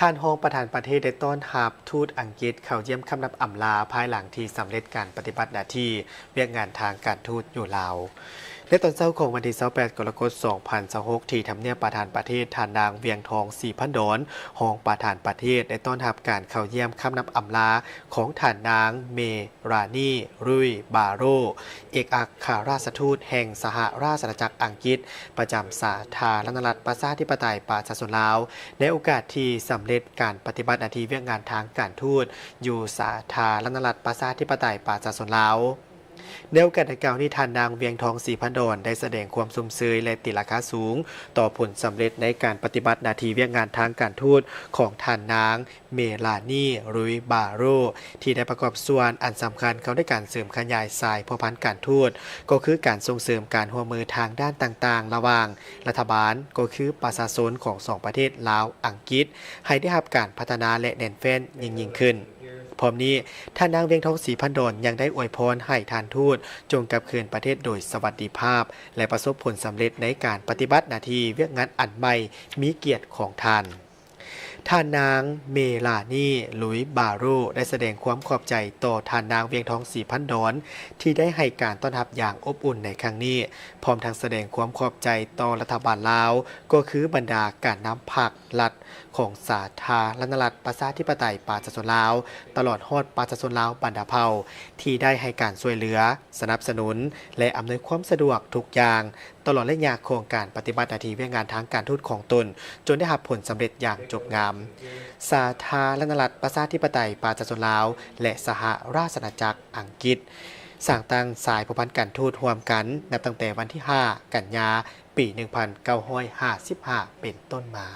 ທ່ານຮອງປະທານປະເທດໄດ້ຕ້ອນຮັບທູດອັງກິດເຂົ້າຢ້ຽມຄຳນັບອຳລາ ພາຍຫຼັງທີ່ສຳເລັດການປະຕິບັດໜ້າທີ່ວຽກງານທາງການທູດຢູ່ລາວ. ໃນຕອນເຊົ້າຂອງວັນທີຊາວແປດ ກໍລະກົດ ສອງພັນຊາວຫົກ ທີ່ທຳນຽບປະທານປະເທດ, ທ່ານນາງ ວຽງທອງ ສີພັນດອນ ຮອງປະທານປະເທດ ໄດ້ຕ້ອນຮັບການເຂົ້າຢ້ຽມຄຳນັບອຳລາຂອງທ່ານນາງ ເມລານີ ລຸຍ ບາໂຣ ເອກອັກຄະລາຊະທູດແຫ່ງສະຫະລາຊະອານາຈັກອັງກິດ ປະຈຳສາທາລະນະລັດ ປະຊາທິປະໄຕ ປະຊາຊົນລາວ ໃນໂອກາດທີ່ສຳເລັດການປະຕິບັດໜ້າທີ່ວຽກງານທາງການທູດຢູ່ສາທາລະນະລັດ ປະຊາທິປະໄຕ ປະຊາຊົນລາວ. ໃນໂອກາດດັ່ງກ່າວນີ້, ທ່ານນາງ ວຽງທອງ ສີພັນດອນ ໄດ້ສະແດງຄວາມຊົມເຊີຍ ແລະ ຕີລາຄາສູງຕໍ່ຜົນສຳເລັດໃນການປະຕິບັດໜ້າທີ່ວຽກງານທາງການທູດຂອງທ່ານນາງ ເມລານີ ລຸຍ ບາໂຣ ທີ່ໄດ້ປະກອບສ່ວນອັນສຳຄັນເຂົ້າໃນການເສີມຂະຫຍາຍສາຍພົວພັນການທູດ, ກໍຄືການສົ່ງເສີມການຮ່ວມມືທາງດ້ານຕ່າງໆ ລະຫວ່າງລັດຖະບານ, ກໍຄືປະຊາຊົນຂອງສອງປະເທດລາວ-ອັງກິດ ໃຫ້ໄດ້ຮັບການພັດທະນາ ແລະ ແໜ້ນແຟ້ນຍິ່ງໆຂຶ້ນ. ພ້ອມນີ້, ທ່ານນາງ ວຽງທອງ ສີພັນດອນ ຍັງໄດ້ອວຍພອນໃຫ້ທ່ານທູດຈົ່ງກັບຄືນປະເທດໂດຍສະຫວັດດີພາບ ແລະ ປະສົບຜົນສຳເລັດໃນການປະຕິບັດໜ້າທີ່ວຽກງານອັນໃໝ່ມີກຽດຂອງທ່ານ. ທ່ານນາງ ເມລານີ ລຸຍ ບາໂຣ ໄດ້ສະແດງຄວາມຂອບໃຈຕໍ່ທ່ານນາງ ວຽງທອງ ສີພັນດອນ ທີ່ໄດ້ໃຫ້ການຕ້ອນຮັບຢ່າງອົບອຸ່ນໃນຄັ້ງນີ້, ພ້ອມທັງສະແດງຄວາມຂອບໃຈຕໍ່ລັດຖະບານລາວ, ກໍຄືບັນດາການນຳພັກລັດຂອງສາທາລະນະລັດ ປະຊາທິປະໄຕ ປະຊາຊົນລາວ, ຕະຫຼອດຮອດປະຊາຊົນລາວບັນດາເຜົ່າ ທີ່ໄດ້ໃຫ້ການຊ່ວຍເຫຼືອ, ສະໜັບສະໜູນ ແລະ ອຳນວຍຄວາມສະດວກທຸກຢ່າງ ຕະຫຼອດໄລຍະຂອງການປະຕິບັດໜ້າທີ່ວຽກງານທາງການທູດຂອງຕົນ, ຈົນໄດ້ຮັບຜົນສຳເລັດຢ່າງຈົບງາມ. ສາທາລະນະລັດ ປະຊາທິປະໄຕ ປະຊາຊົນລາວ ແລະ ສະຫະລາຊະອານາຈັກອັງກິດ ສ້າງຕັ້ງສາຍພົວພັນການທູດຮ່ວມກັນ ນັບຕັ້ງແຕ່ວັນທີຫ້າ ກັນຍາ ປີໜຶ່ງພັນເກົ້າຮ້ອຍຫ້າສິບຫ້າ ເປັນຕົ້ນມາ.